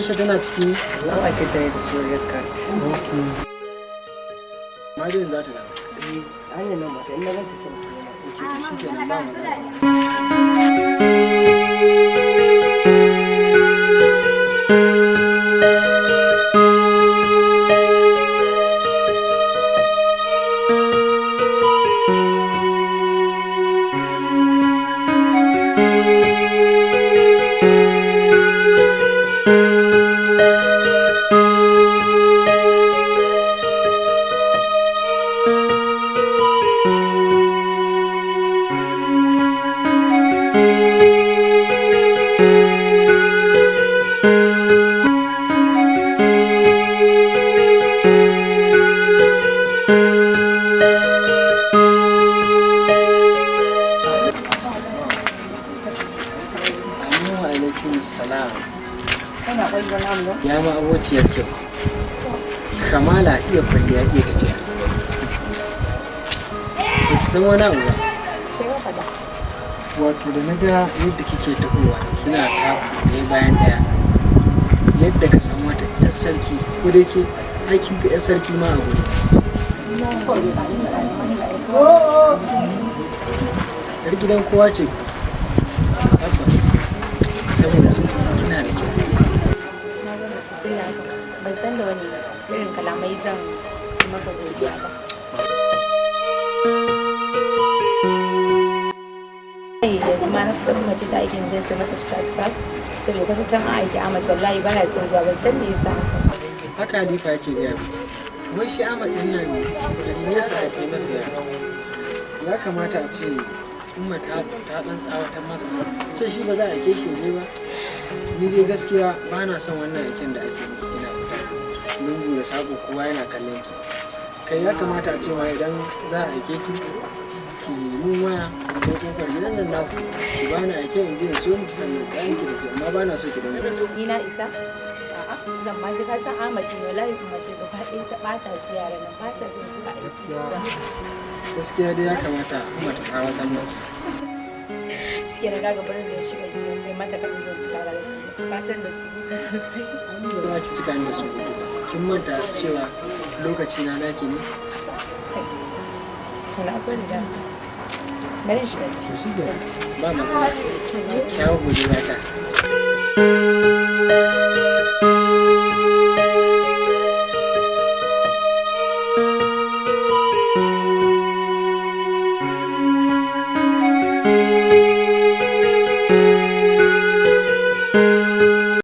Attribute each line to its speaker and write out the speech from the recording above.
Speaker 1: Aisha tana ciki?
Speaker 2: An aike ta ne da su red card.
Speaker 1: Okay. Mariam za ta dawo.
Speaker 2: Eh, hanyar nan mata in na ganta sai mutum yana.
Speaker 1: Okay, to shikenan ba magana. Amin wa alaikum salam.
Speaker 3: Kana kwai wani abu?
Speaker 1: Ya ma abociyar kyau. Kamala iya kwalliya iya tafiya. Ba ki san wani abu ba.
Speaker 3: Sai ka faɗa.
Speaker 1: Wato da na ga yadda kike tahowa kina taku ɗaya bayan ɗaya. Yadda ka san wata 'yar sarki ko da yake aikin fi 'yar sarki ma a guri. Yar gidan kowa ce. Tabbas. Saboda kina da kyau.
Speaker 3: Na gode sosai da haka. Ban san da wani irin kalamai zan yi maka godiya ba. Yanzu ma na fita kuma ce ta aikin zai so mata ta tufafi saboda kwata an aiki Ahmad wallahi baya son zuwa, ban san me yasa haka.
Speaker 1: Haka Halifa yake gaya min. Wai shi Ahmad ɗin nan da nesa da ta yi masa yawa. Ya kamata a ce Umma ta ɗan tsawatar masa. Ce shi ba za a aike shi ya je ba. Ni dai gaskiya ba na son wannan aiken da ake miki kina fita. Lungu da sako kowa yana kallon ki. Kai ya kamata a ce ma idan za a aike ki ki mun waya ko kofar gidan nan naku ki ba ni aike in je in siyo miki sannan kayan ki da ke, amma ba na so ki dinga.
Speaker 3: Ni na isa? A'a, zan ma ji ka san Ahmad ɗin wallahi kuma ce gaba ɗaya ta ɓata su yaran nan ba sa son su a aiki.
Speaker 1: Gaskiya dai ya kamata Umma ta tsawatar masa.
Speaker 3: Shi ke na gaga barin zai shiga jiya kai mata kaɗin zan cika da su. Ka san da surutu sosai.
Speaker 1: Ai ba za ki cika ni da surutu ba. Kin manta cewa lokaci na naki ne?
Speaker 3: To na gode da. Bari in shiga ciki.
Speaker 1: To shi kenan ba matsala. Kyakkyawar budurwa ta.